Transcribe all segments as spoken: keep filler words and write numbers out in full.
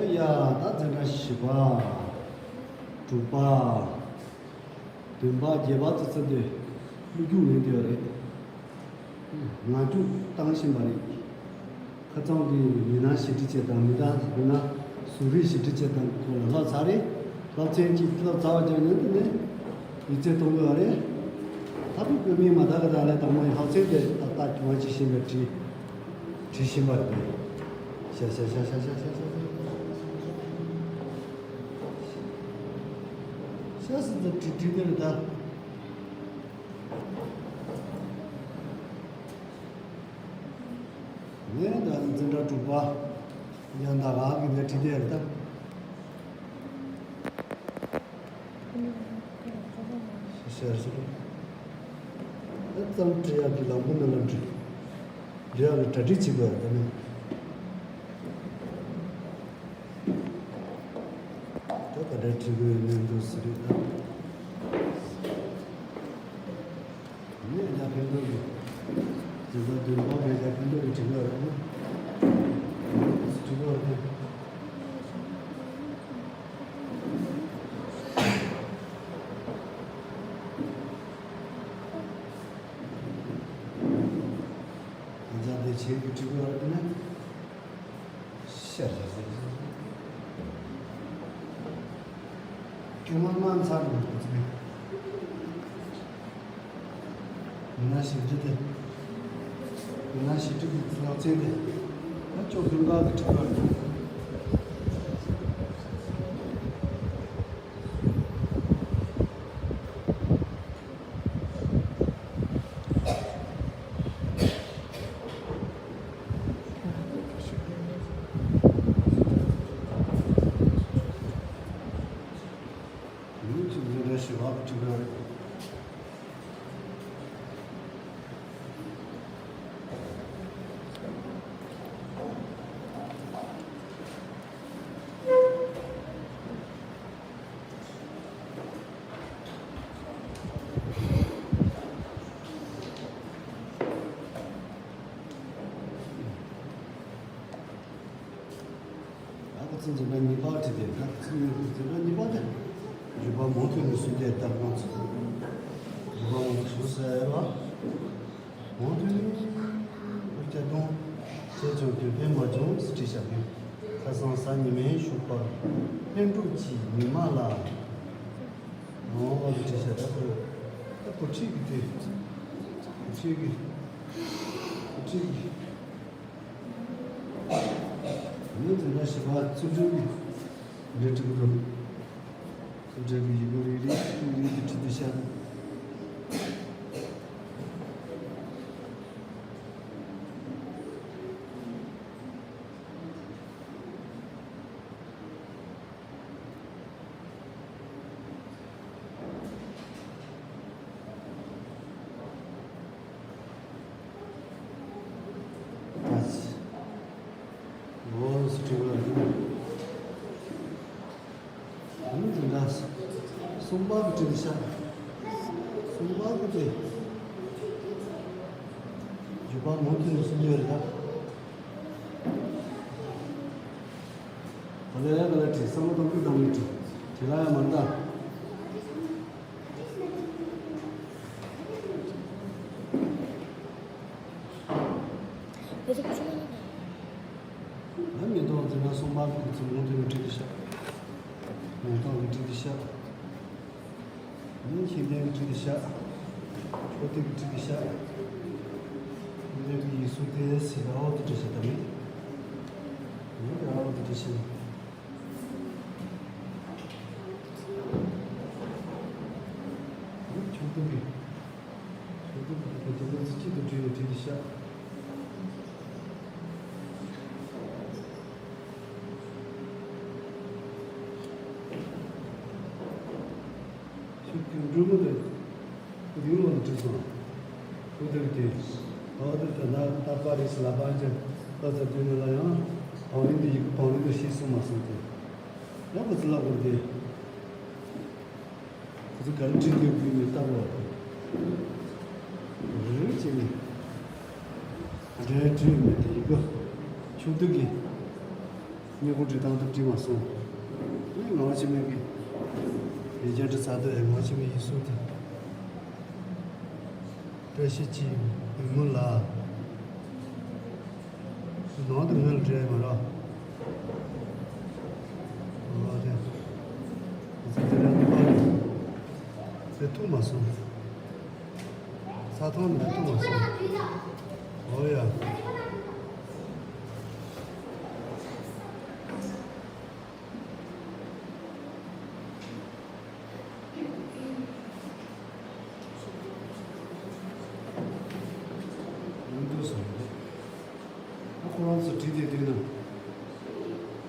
ཡ། ད་འཛིན་གྲྭ་བཞི་པ། དྲུག་པ། བདུན་པ་བརྒྱད་པ་ཚོ་ཚུད་དེ་བློ་རྒྱུགས་ལེན་དེ་ཡོད་རེད། ང་རྒྱུགས་བཏང་བཞིན་པ་རེད། ཁ་རྩང་གི་མི་སྣ་ཞིབ་འབྲི་བྱེད་དང་མི་སྣ་མི་སྣ་གཟུགས་རིས་ཞིབ་འབྲི་བྱེད་དང་སྐོར་ལ་བསླབ་ཚར་རེད། སློབ་ཚན་གཅིག་བསླབ་ཚར་བ་ཀྱང་ཉན་དུ་ནས་ཡིག་ཚད་གཏོང་དགོས་པ་རེད། ད་བུ་བོད་མིའི་མ་དག་གི་དག་ལས་དང་མོ་ཡི་ཧ་ཚད་དེ་ད་ལྟ་གྱོང་བ་ཅི་བཞིན་པའི་བྲིས་བྲིས་བཞིན་པ་རེད། ཤ་ཤ་ཤ་ཤ་ཤ་ཤ་ཤ་ཤ་ཤ་ཤ་ཟེར་ཏེ་བྲིས་བྲིས་དེ་རེད་ད། ངས་ད་འཛིན་གྲྭ་དྲུག་པ་ཡང་ད་རག་གི་ནས་བྲིས་དེ་རེད་ད། ཤེས་ཤེས་ཤེས། ཨེ་ཙམ་བྲིས་ཡག་གི་ལམ་བུ་ནང་ལ་འབྲི། འབྲི་ཡག་གི་གྲ་སྒྲིག་བྱེད་དགོས་ཡ་ད་ནི། ད་ག་འདྲ་བྲིས་དགོས་ཡོད་མེད་འདུག་ཟེར་རེད་ད། ངས་ཡང་ཕན་ཐོགས་ཀྱི། འཛིན་གྲྭ་བདུན་པ་བས་ཀྱང་ཕན་ཐོགས་ཀྱི་བྲིས་དགོས་རེད་ན། བྲིས་དགོས་རེད། ང་ཅག་དེ་བྱེད་ཀྱི་བྲིས་དགོས་རེད་ན། ཤར་ཤར་ཤར་ཤར། སྐྱོ་མ་མ་ཚར་འདུག་ཁོ་ཚོས། མི་སྣ་ཞིབ་འཇུག་དེ། མི་སྣ་ཞིབ་འཇུག་གི་ཚོགས་ཆེན་དེ། ད་ཅོག་ལྷུན་པ་གི་ཁྲི་པར་འདུག་ཡུལ་གྱི་འཛིན་གྲྭ་བཞི་པ་བཅུ་དགུ་རེད། ད་ཁོ་ཚོ་འཛིན་གྲྭ་གཉིས་པ་བྲིས་ཏེ། ད་ཁོ་ཚོ་འཛིན་གྲྭ་གཉིས་པ་དེ་བརྒྱུད་པ་མུ་མཐུད་ནས་གསུང་རྒྱུ་ལྟར་ཁོང་ཚོ་བརྒྱུད་པ་མུ་མཐུད་ཞུ་ཟེར་བ། མུ་མཐུད་ནས་བསྐྱར་གཏོང་བྱས་ཀྱང་དུས་ཕན་མ་བྱུང་ཟེར་བྲིས་བཞག་གི། ཁ་སང་གཟའ་ཉི་མའི་ཞོགས་པར་ལྷན་དྲུག་གིས་མི་མང་ལ། འོ་ཟེར་བྲིས་བཞག་ད་ཁོ་ད་འགོ་ཁྲིད་ཀྱི་དེ། འགོ་ཁྲིད་ཀྱི་འགོ་ཁྲིད་ཀྱི། ངས་འཛིན་གྲྭ་བཞི་པ་བཙུན་ཆུང་གི་འབྲེལ་འདྲིས་འདུག་བཙུན་ཆུང་གི་ཡི་གེ་རིགས་རིགས་རིགས་རིགས་ཀྱི་བྲིས་ཏེ་བཞག་ཨ་ཙི། འོ་ཙི་དྲི་བ་རེད། ཨ་ནི་དེ་འདྲ་གསུམ་པ་གི་བྲིས་ཏེ་ཤག་གསུམ་པ་གི་དེ། བརྒྱུད་པ་མུ་མཐུད་ནས་གསུང་རྒྱུ་རེད་ད། ག་ལེ་ག་ལེ་བྲིས། བསམ་བློ་གཏོང་གི་གཏོང་གི་བྲིས། བྲིས་ལ་ཡང་མ་འདའ། ང་མེ་ཏོག་འཛིན་གྲྭ་གསུམ་པ་གི་ཚོ་མུ་མཐུད་ནས་བྲིས་ཏེ་ཤག་མེ་ཏོག་གི་བྲིས་ཏེ་ཤག་ཨ་ནི་ཤེས་ལྡན་བྲིས་ཏེ་ཤག་ཕྱོགས་སྡེ་གི་བྲིས་ཏེ་ཤག་ཤེས་ལྡན་གྱི་ཡིག་གཟུགས་དེ་ཟེར་ཨའོ་དེ་བྲིས་ཤག་ད་མི། ཡང་དེ་ཨའོ་དེ་བྲིས་ཤག་ཨ་ནི་ཕྱོགས་སྡེ་གི་ཕྱོགས་སྡེ་གི་དེ་དེ་ཚོ་གཅིག་ཏུ་བྲིས་ནས་བྲིས་ཏེ་ཤག་ཤུགས་ཀྱིས་འགྲོ་མི་འདུག་ཁོ་དེའི་འོག་ལ་བྲིས་སོང་། ཁོ་དེར་དེ། ཨོ་དེར་དེ་ན་ད་པ་རེ་སི་ལ་པ་ཅན་ལ་ཚ་དུས་ནི་ལ་ཡང་བང་རིམ་དེ་ཡི་གེ་བང་རིམ་དུ་ཤེས་སོང་མ་སོང་དེ། ཡང་ཁོ་ཚོ་ལ་བོར་དེ། ཁོ་ཚོ་ག་རེ་བྲིས་དེ་དགོས་མི་ལྟ་བུ། རེ་རེ་བྱས་ནས། འབྲེལ་བྲིས་མི་དེ་ཡི་གེ་ཕྱོགས་སྡེ་གི། སྙིང་ཁུང་བྲིས་སྟངས་དེ་བྲིས་མ་སོང་། ངས་ངག་ཅིག་མེད་པའི་ཡིག་ཆ་འབྲི་ཚར་དུས་ངག་ཅིག་མེད་ཡིག་གཟུགས་དེ། བཀྲ་ཤིས་ཀྱི་ཡུལ་མོ་ལ། ནང་དུ་ངོས་ལ་བྲིས་མ་ར། ཨོ་དེ། ཙི་ཙི་ར་ནི་པ་རེད། དེ་ཐུག་མ་སོང་། ས་ཐང་ནས་ཐུག་མ་སོང་། ཨོ་ཡ། ཡོང་འདུག་ཟེར་རེད། ཨ་ཁོ་རང་ཚོ་བྲིས་ཏེ་བསྡད་ན།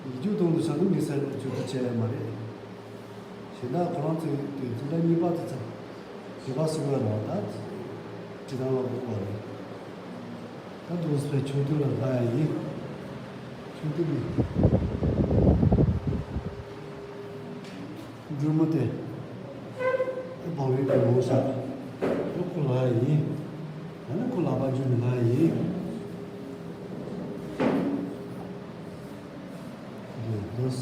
ཡིག་རྒྱུགས་གཏོང་དུ་བྱ་འདུག་མི་ཟེར་རྒྱུ་དུ་བྱས་ཡ་མ་རེད། ཞེ་དྲག་ཁོ་རང་ཚོའི་དུས་ཚོད་ད་གཉིས་པ་དུ་ཚ། བཞི་པ་སུ་བ་རེད་བ་ད། བྲིས་སྟངས་ལ་དགོས་པ་རེད། ད་འདུག་སེ་ཆུང་དུས་ལ་ལྷག་ཡ་ཡིན། ཆུང་དུས་ནས། སྒྲོལ་མ་དེ། ཨེ་བང་རིམ་དུ་ལོངས་ཤག་ཨེ་ཁོ་ལ་ཡིན། ཡང་ན་ཁོ་ལག་པ་འཇུ་ནི་ལ་ཡིན། འདི་འདུག་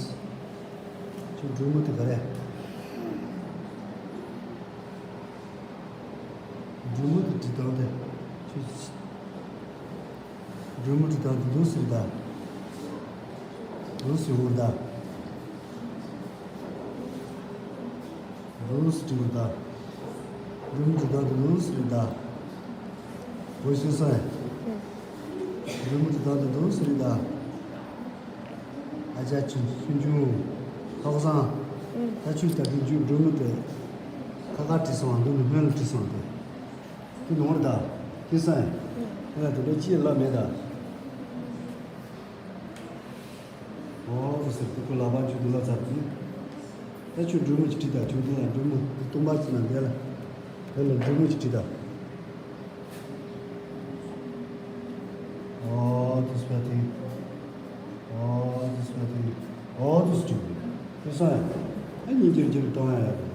ཁྱོད་སྒྲོལ་མ་དེ་ག་རེ། སྒྲོལ་མ་དེ་བྲིས་སྟངས་དེ། ཁྱོད། སྒྲོལ་མ་བྲིས་སྟངས་དེ་འདུག་སེ་རེད་ད། འདུག་སེ་འུར་ད། འདུག་སེ་བྲིས་འུར་ད། སྒྲོལ་མ་བྲིས་སྟངས་དེ་འདུག་སེ་རེད་ད། འོ་ཤེས་སོང་ངས། སྒྲོལ་མ་བྲིས་སྟངས་དེ་འདུག་སེ་རེད་ད། ཨ་ཅག་ཆུང་ཆུང་ཆུང་། ཧ་གོ་སོང་། ད་ཁྱོད་ད་གིན་ཁྱོད་སྒྲོལ་མ་དེ། ཁ་ཁ་བྲིས་སོང་། འདུག་ནི་སྔོན་ལ་བྲིས་སོང་དེ། དེ་ནོར་ད། ཤེས་སོང་ངས། ང་ལ་དེ་འདྲ་ཅི་ཡང་ལབ་མེད་ད། ཨོ་ཟེར་དུས་ཁོ་ལག་པ་འཇུ་དུས་ལ་ཚར་དུས། ད་ཁྱོད་སྒྲོལ་མ་ཅིག་བྲིས་དང་ཁྱོད་དེ་ལ་སྒྲོལ་མ་དེ་སྟོང་པ་ཅིག་ན་འདས་ལ། དེ་ལ་སྒྲོལ་མ་ཅིག་བྲིས་དང་། ཨོ་དུ་སྤ་ཏི། ཨོ་དུ་སྤ་ཏི། ཨོ་དུ་སྤ་ཏི། དེ་སོང་ཡ། ཨ་ཉིན་རྒྱུར་རྒྱུར་གཏོང་ཡ་ཡ།